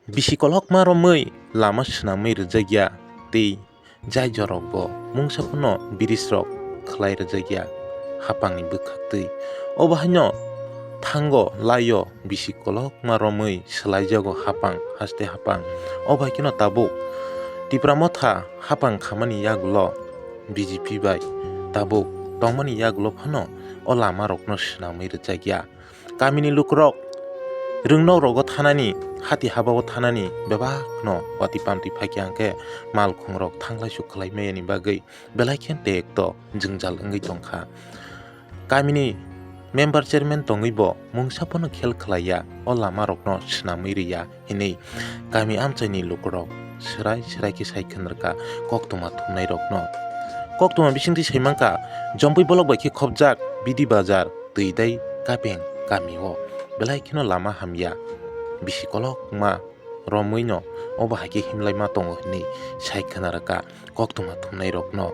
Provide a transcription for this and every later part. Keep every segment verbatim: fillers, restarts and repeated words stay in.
Bisi kolokma romwi lama swnamwi rwjakya tei jai jorokbo mungsa phano bridge rok khlai rwjakya hapangni bwkhaktwi. Obo haino thango laio bisi kolokma romwi swlaijago hapang haste hapang. Obo hai kheno tabuk Tipra Motha hapang khamani yagulo B J P bai tabuk tongmani yagulo phano o lamarokno swnamwi rwjakya. Kamini lukurok rwngnok rogo thanani, hati habao thanani bebakno watwi pamtwi phaikha, hwnkhe malkhungrok thanglai suk khlai mayani bagwi belai khe tekto jwngjal wngwi tongkha. Kamini member chairman tongwibo mungsa phano khel khlaiya, o lamarokno swnamwi rwya hinwi kami amchaini lukurok swrai swrai khe sai khwnarkha koktwma thumnairokno. Koktwma bisingtwi sai mankha, Jompui bolok bai khe khopjak Bidi Bazar, Twidai Kapeng kamio belai kheno lama hamya, bisi kolokma romwino obo hai khe himlaima tongo hinwi sai khwnarkha koktwma thumnairokno.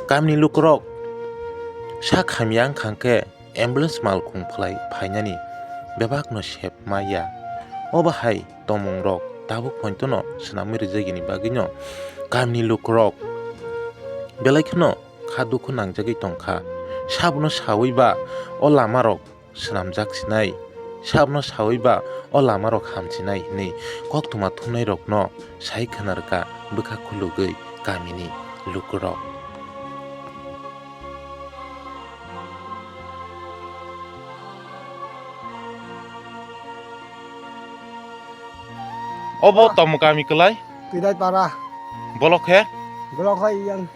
Kamini lukurok sak hamya wngkha khe ambulance malkhung phlai phainani bebakno sep maya. Obo hai tomungrok tabuk pointono swnamwi rwjagini bagwino kamini lukurok belai kheno kha dukhu nangjagwi tongkha. Sabono sawi ba o lamarok swnamjak sinai, sabono sawi ba o lamarok hamsinai hinwi koktwma thumnairokno sai khwnarkha bwkha khulugwi kamini lukurok. Obo tamo kami kwlai? Twidai para. Bolok he? Bolok hai yang.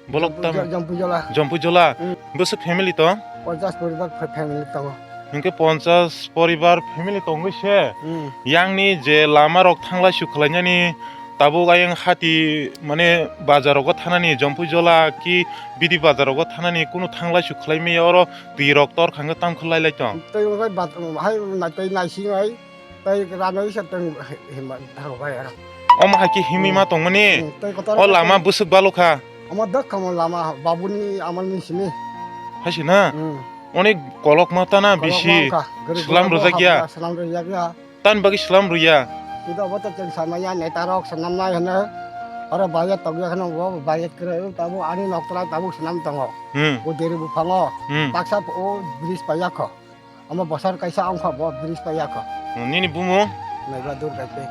Bolok tam Jompujola. Jompujola. Hmm. Bwswk family tong? Ponchas poribar fa-, family tongo. Hinkhe ponchas poribar family tongwi se. Hmm. Yangni je lama rok thanglai suk khlainani tabuk ayang hati mane bazar rogo thanani Jompujola ki Bidi bazar rogo thanani kunu thanglai suk khlai maya oro twi rok tor khangkhe tam khlai lai tong. Tei obai bat-, hai nai-, tei naising ai. Tei rano isa teng hima thang bai aro. Omo hai khe himwi ma tongmani? Hmm, tei kotor O lama bwswk balokha? Omo dok kamo lama babuni amani simi. Haisi na? Hmm. Oni kolok ma tana Kolok bisi ma wngkha. Gari slam gura rwjak ya? Habra slam rwjak ya. Tan bagwi slam rwya? Sida obo to cheng samaya neta rok sanam nai hwno. Oro bayat tokya kheno bo bayat kre tabo ani noktra tabuk sanam tongo. Hmm. O deri buphango. Hmm. Baksa o bridge payakho. Omo bosor kaisa wngkha bo bridge payakho. Hmm, nini bumung? Naiba dur kaipe.